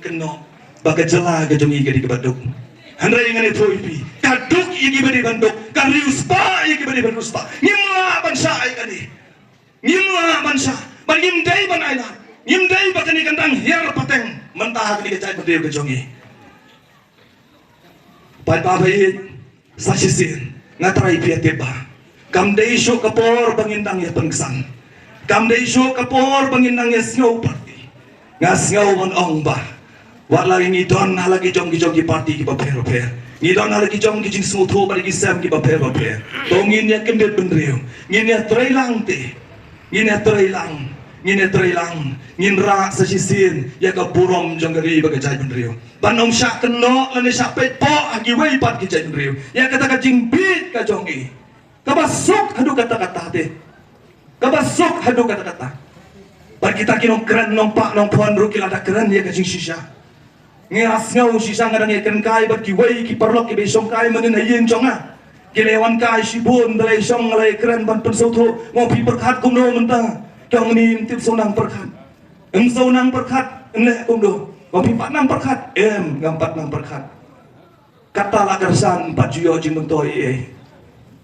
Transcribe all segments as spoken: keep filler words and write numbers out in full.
kynnoh ba ka jylla ka jong ngi ka dei kaba duk. Hynrei ngan ïathuh ïa phi, ka duk ïa kiba dei ban duk, ka riewspah ïa kiba dei ban riewspah. Ngim lah ban shah ïa kane. Ngim lah ban shah, ban ngim dei ban ailad, ngim dei ba kane kan dang hiar pateng mynta ha kane ka jaitbynriew ka jong ngi. Paidbah ba ïeit, sa shisien nga trai phi ïa tip ba kam dei shuh ka por ba ngin dang ïa pynksan. Kam dei shuh ka por ba ngin dang ïa sngew party. Nga sngew ban ong ba wat la ngi don ha la ki jong ki jong ki party kiba pher ba pher, ngi don ha la ki jong ki jingsngewthuh bad ki sem kiba pher ba pher, to ngin ïa kyndit bynriew, ngin ïa trei lang te, ngin ïa trei lang, ngin ïa trei lang, ngin rah sa shisien ïa ka burom jong ka ri bad ka jaitbynriew. Ban ym shah kynnoh lane shah peit poh ha kiwei pat ki jaitbynriew ïa kata ka jingbieit ka jong ngi. Kaba suk haduh katta katta te. Kaba suk haduh katta katta. Bad kita ki nongkren, nongpah, nongphon ruh ki la da kren ïa ka jingshisha. Nga sngew shisha nga dang ïakren kai bad kiwei ki paralok kiba shong kai mynnin ha ïing jong nga. Ki la wan kai shibun, da la shong nga la kren ban pynsngewthuh. Nga ong phi pyrkhat kumno mynta? Ki ong ni ym tip shu nang pyrkhat. Ym shu nang pyrkhat, ym leh kumno? Nga ong phi pat nang pyrkhat? Em, ngam pat nang pyrkhat. Kata la kyrshan pat ju ïoh jingmyntoi ei ei.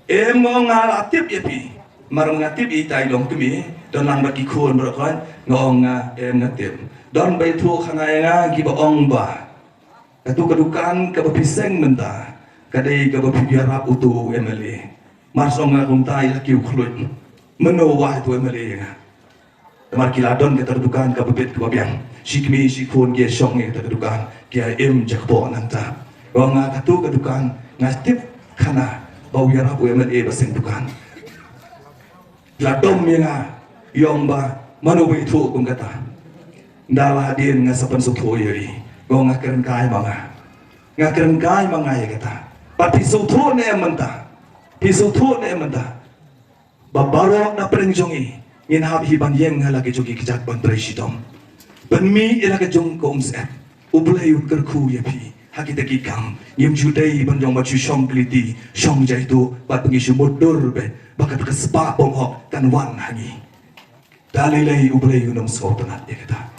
Em, nga ong nga la tip ïa phi. Mar nga tip ïa itai long kmie, don lang bad ki khun baroh khoit, nga ong nga, em, nga tip. Don ba ïathuh kha nga ïa nga kiba ong ba katu ka dukan kaba phi seng mynta ka dei kaba phi ïarap utu u M L A. Mar shu ong nga kumta ïa la kiew khluit. Mano wai utu u M L A ïa nga? Namar ki la don kata ka dukan kaba bit kaba biang. Shi kmie shi khun ki ïa shong ïa kata ka dukan, ki ïa im jakpoh nangta. Ong nga katu ka dukan nga tip khana ba u ïarap u M L A ba seng dukan. La dom ïa nga, ïa ong ba mano ba ïathuh kum kata. Nda la hadien nga sa pynsngewthuh ïa i. Ong nga kren kai ma nga. Nga kren kai ma nga ïa kata. Bad phi sngewthuh ne em mynta? Phi sngewthuh ne em mynta? Ba baroh na pdeng jong ngi ngin hap hi ban ïeng ha la ka jong ki kjat ban trei shitom. Ban mih ïa la ka jong ka umsyep. U Blei un kyrkhu ïa phi ha kita ki kam. Ngim ju dei ban jong ba ju shong kyliti, shong jaituh bad ba ngi shu mutdur beit ba kata ka spah bymhok kan wan ha ngi. Da lei lei U Blei un ym sngewtynnat ïa kata.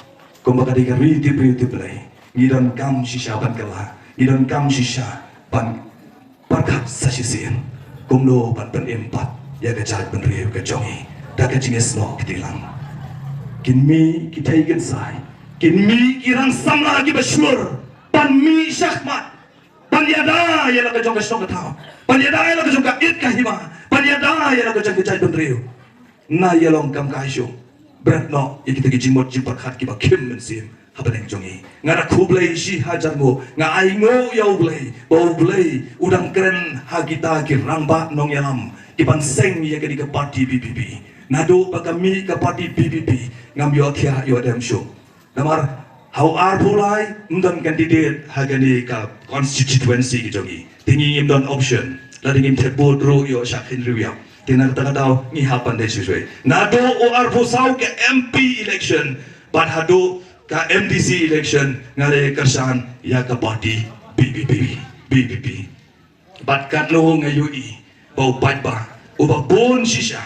Kumba ka dei ka ri tip briew tip Blei, ngi donkam shisha ban kylla, ngi donkam shisha ban pyrkhat sa shisien kumno ban pynim pat ïa ka jaitbynriew ka jong ngi da ka jingïasnoh kti lang. Kin mih ki thei kin sai, kin mih ki rang samla kiba shlur ban mih shakhmat, ban ïada ïa la ka jong ka shnong ka thaw, ban ïada ïa la ka jong ka it ka hima, ban ïada ïa la ka jong ka jaitbynriew. Na ïa long kam kai shuh. Bret noh ïa kita ki jingmut jingpyrkhat kiba khim mynsiem hapdeng jong ngi. Nga da khublei shi hajar nguh, nga ai nguh ïa U Blei ba U Blei u dang kren ha kita ki rangbah nongïalam ki ban seng ïa kane ka party B P P. Naduh ba ka mih ka party B P P ngam ïoh thiah ïoh dem shuh. Namar ha u arphew lai ym don candidate ha kane ka constituency ka jong ngi. Te ngi ngim don option. Lada ngim thep vote ruh ïoh shah kynriw ïap. Te na kata ka daw ngi hap ban dei shuh shuh. Naduh u arphew saw ka M P election bad haduh ka M D C election nga la kyrshan ïa ka party B P P, B P P. Bad katno nga ïohi ba u paidbah uba bun shisha,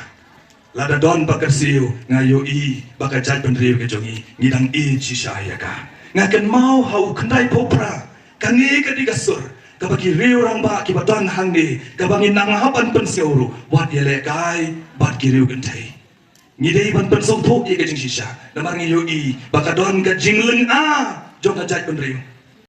lada don ba kyrsiew, nga ïohi ba ka jaitbynriew ka jong ngi ngi dang ïeit shisha ïa ka. Nga kynmaw ha u khyndai phew phra, kane ka dei ka sur kaba ki riew rangbah kiba don hangne kaba ngi nang hap ban pynsngew ruh, wat ïalehkai bad ki riew kynthei. Ngi dei ban pynsngewthuh ïa ka jingshisha namar ngi ïohi ba ka don ka jinglynga jong ka jaitbynriew.